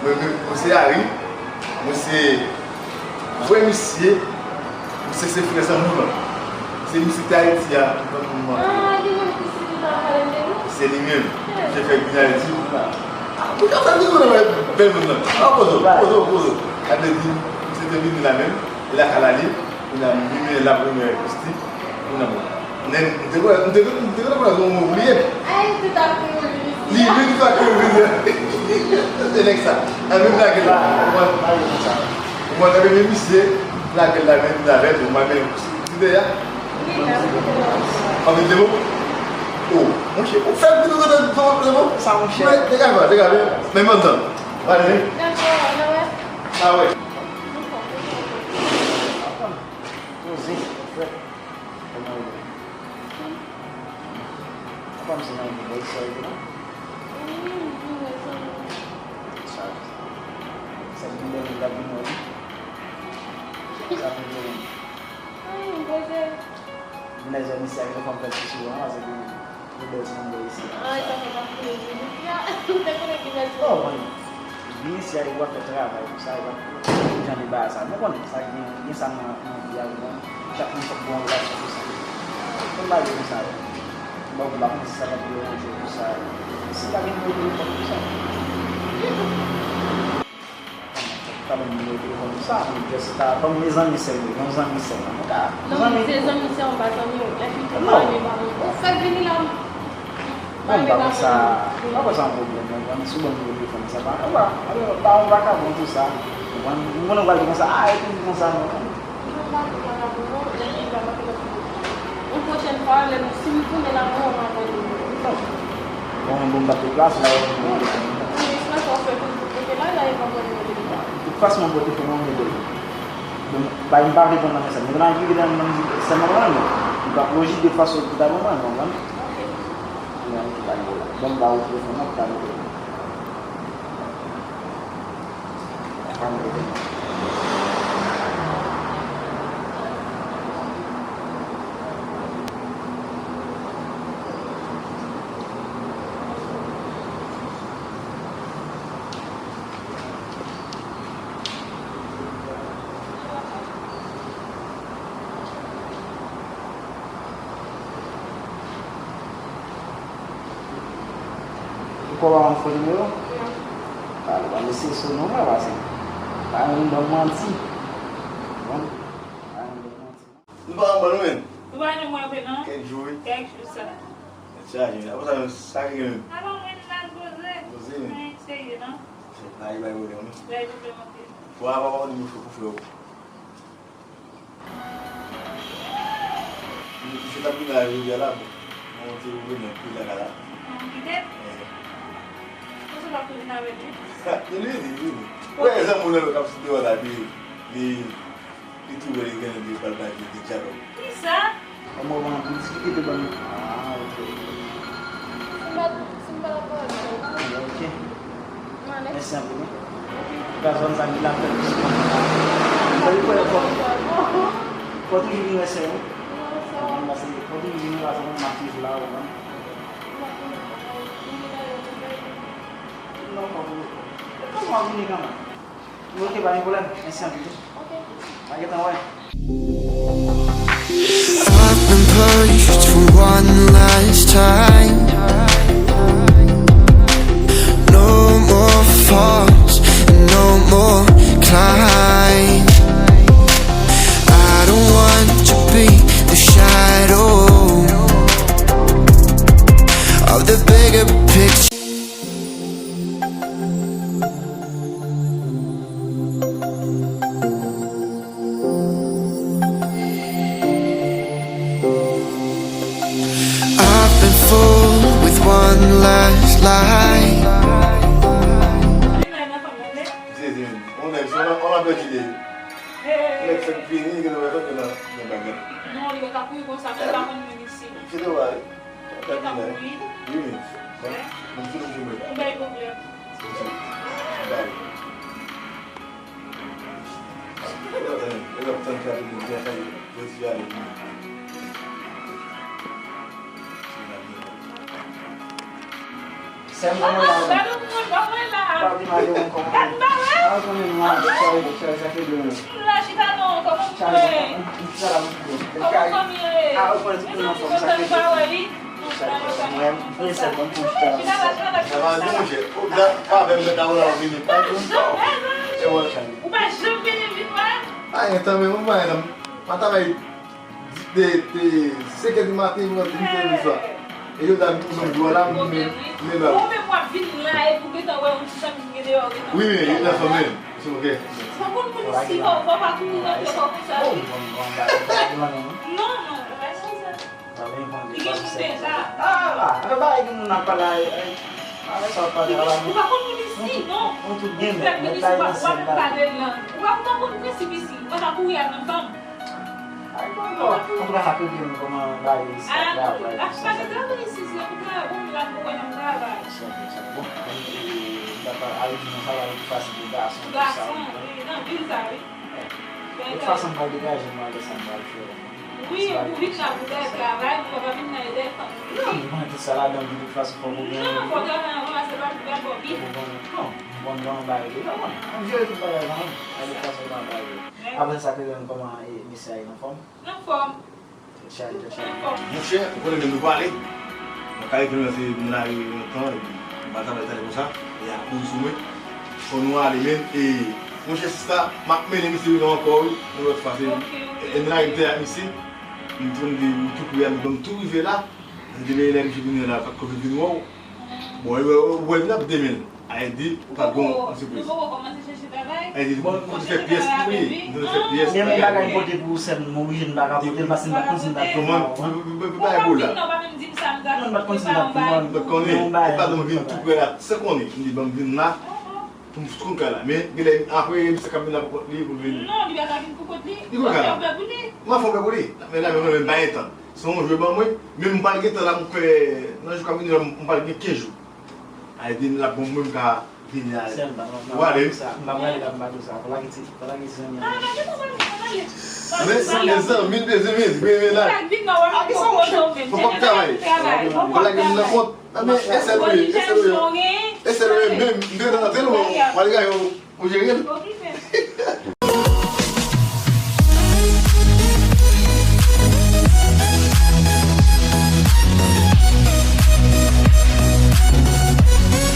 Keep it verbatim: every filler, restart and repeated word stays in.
Mwen menm, mwen se Harry, mwen se vrè misye, mwen se, se frè zanmi w lan. Se misye ki te Ayiti a, ban m mande. Ah, gen moun ki se li nan pale de li? Se li menm. Misye fèk vin Ayiti, pou la. Ah, pou sa, sa, li konnen bèl moun nan. Ah, poze w, poze w, poze w. Sa vle di, misye te vini la menm, e lakay la li, kounye a m vin la premyè Kristi, kounye a bon. Nèg, m te kwè, m te, m te kwè se yon moun bliye. Ay, tout a kouri vini isi. Li, li tout a kouri vini. Se nèg sa. A, menm lage la. Ou konprann? Ou konprann, men misye, lage la, men avè l, ou pa men ti de a. Wi, la, wi. Anvi de mo? Oh, monchè, ou fè vin ou kontan de mo? Sa, monchè. Degaje, degaje. Men m anndan. Pale. Dakò, nou wè. A wè. Poze, frè. Kòman ou ye? Ou pa m se nan yon bòy sa yo non? Wi, wi, wi, wi. Sa, sa vin dènye la vin wè wi. Sa vin dènye. Ay, m poze. Vin nan zòn isi a, gen fanm fè ti souvan, paske gen bèl ti fanm bò isi a. Ay, sa fè m ap kouri vin isi a. M te konnen ki bèl ti fanm. Oh, man. Vin isi a, yo ap fè travay pou sa, yo ap fè jan de bagay sa. Nou konnen sa gen, gen sa nan, nan vi a, nou konnen. Chak moun fòk gen yon relasyon pou sa. Konn bagay konsa yo. Bon, m pa konn si sa t ap deranje w pou sa. Si pa gen nimewo telefòn pou sa. Pa ban m nimewo telefòn pou sa, men just ta ban m zanmi sèlman, yon zanmi sèlman. Mwen ka. Non, zanmi se zanmi sèlman, pa zanmi w. Envite w, pa renmen, pa renmen. Ou fèk vini la. Bon, m pa wè sa, m pa wè sa yon pwoblèm, ou konprann? Si w ban m nimewo telefòn sa, pa, pa, pa yon vakabon tou sa, ou konprann? M konnen w pral di konsa, a, epi l di konsa, non. Mwen pa di vakabon, non, epi m pa manke lòt moun. Yon pwochèn fwa, lè m, si m tounen la, mwen, w ap voye nimewo. Non. Bon, bon, m pa deplase la, w ap voye nimewo. Wi, se sa w fè pou, pou, pou la, la, e pa voye nimewo. De tout fason, mwen pote pou mwen, mwen voye. Bon, bay m pa reponn nan mesaj. Mwen nan rive nan, nan, sèlman mwen, non. Li p ap lojik de fason pou ta ban mwen, non, non. Mwen ki pa gen la. Ban m ba ou telefòn nan pou ta rele. Pa m rele. Ou kwè w pa yon fo nimewo? Non. Pale, pa mesye sou non, mwen pase. Pa yon ban manti. Bon. Pa yon ban manti. Nou pa anba nou menm. Nou pa janm wè vre non. Kèk jou wi. Kèk jou sa. Tèt chaje, apre sa menm, sa ki gen menm? Apa mwen la poze. Poze menm. Mwen serye non. Bay, bay pwoblèm wi. Bay pwoblèm anpil. Bon, apa w pa konn mouche pou frè w? Misye t ap vin la jodi a la, bon. Mwen te ouvri men pou lakay la. Mwen kite? Eh. Konsa w ap tou vin avèk li? Li vini, li vini. Wè, zanmi w nan k ap site w la, li, li, li tou wè li gen li pral bay li de dyalòg. Kisa? Kòman w anpil diskite de ban. Ah, ok. Si m pa, si m pa la pale. Ok. Mèsi anpil wi. Gazon sa ki la fè plis kontan. Fò toujou vin wè sè ou. Fò toujou vin wè sè ou. Mwen pase, fò toujou vin wè sè ou, m ap swiv la, ou konn. Non, fò toujou. Fò toujou vini kanmenm. Ok, pa gen pwoblèm. Mèsi anpil. Pa gen tan, wè. I've been pushed for one last time. No more falls and no more climb. I don't want to be the shadow of the bigger picture. I've been fooled with one last lie. Jezi, men. On nèg, on a, on a pèdi de. Nèg fèk vini, gen nan, nan bagay. Non, li pa ka kouri konsa, men pa konn moun isi. Kite w ale. Li pa ka kouri. Wi, men. Bon, m fin jwe. Ou bay pwoblèm. Sè m, kòman w ye? Gade moun, kòman w ye la? Pa vin ale, kòman w ye? Al konnen nou an, sa yo, sa yo, sa fè de nou. Moun la chita non, kòman ou ye? Kòman fanmi yo ye? Ou kontan pa wè li? Mwen, mwen sèl mwen pou chita la. Chita la, chita la, chita la. Sa va di, monchè. Ou la, pa avè m, mèt la, ou la, ou vini. Ou pa janm vini vin wè? Ayen, tanmen, mwen pa yon nonm. Pa travay de, de senkè di maten, rive uit è di swa. E yo ta vin pou jwenn dlo la, m vin, m vin ba. Ou menm w ap vin la, epi w gentan wè yon ti zanmi ki gen deyò, gentan. Wi, men, gentan fanmi l. Se oke. Ou pa konn moun isi, fò, fò pa kouri rantre kò konsa, wi. Non, non, ou pa sanse. Li gen moun deja. Ah, anfen, bagay gen moun ap pale a, a, a, sa w ap pale a la, ou pa konn moun isi, non. Nou tout gen, men, men bagay nan syèl la. Ou pa konn prensip isi, ou pa ka kouri al nan fanm. Ay, bon, bon. Antouka, sa ap ede nou kòman bagay isi ap travay. Ah, pa gen travay isi, se pou travay, bon, la pou wè nan travay. Bon, e, e, m ta pral di nou sa va pi fasil pou gason, tout sa, wi. Gason, wi, nan vil sa, wi. De tout fason, m pral degaje m, m al wè sa m pral fè. Wi, ou vin la pou fè travay, ou pa vin la e dèyè fanmi. Non, mwen, tout sa ladan, de tout fason, fòk ou gen. Non, fò travay an ranmase pa pou gad bò pi. Fòk ou gen, non, m konn jan m bay li. Non, mwen, m jere tout bagay, non. Gade fason m bay li. Apre sa, Cléven, kòman, e, mesye a ye, nan fòm? Nan fòm. Tèt chaje, tèt chaje. Nan fòm. Monchè, ou konnen menm nou pale. Mwen ka rekonèt se moun la ye lontan, epi m pa t ap tande konsa. E a kouri sou mwen. Fò nou ale, men, e, monchè, sista, m ap mennen misye vin ankò, wi, yon lòt fwa, se, e, e, m la, m te ak misye. M tou, m di, m tou kouri a, m tou rive la. Depi lè misye vini la, pa t konn vin wè w. Bon, e, e, ou wè, vin ap demen. Ayiti, ou pa gon, an sipriz. Nou poko kòmanse chèche travay? Ayiti, bon, nou fè pyès pou li. Nou fè pyès. Men yon bagay m pote pou ou, sè m, m oblije m pa ka pote l, paske m pa t konn si m t ap jwenn ou. Kòman? Bagay pou la. Non, m pa t konn si m t ap jwenn ou. M pa t konnen, e pa m vin tou prè la, san konnen. M di, ban m vin la. Pou m fout konn kay la. Men, genlè, apre, misye ka vin la pou kont li, pou l vin. Non, li pa ka vin pou kont li. Li konn kay la. Mwen fè yon pè pou li. Mwen fè yon pè pou li. Men la, men mwen, men m pa gen tan. Se yon jwe ban mwen. Men m pral gen tan la, m fè, nan jou k ap vini la, m pral gen kenz jou. Ayiti, m la, bon, mwen, m ka vini a. Sèl, m pa, m pa, m pa, m pa, m pa prale la, m pa di w sa. Fò lage ti, fò lage ti zanmi an. Men, men zanmi, men zanmi, men, men la. A, ki sa, monchè? Fò p ap travay. Fò lage m nan kont. Ah, men, e sèl ou ye, e sèl ou ye. E sèl ou ye, men, m te nan antre l, ou, ou al gaye, ou, ou jere l.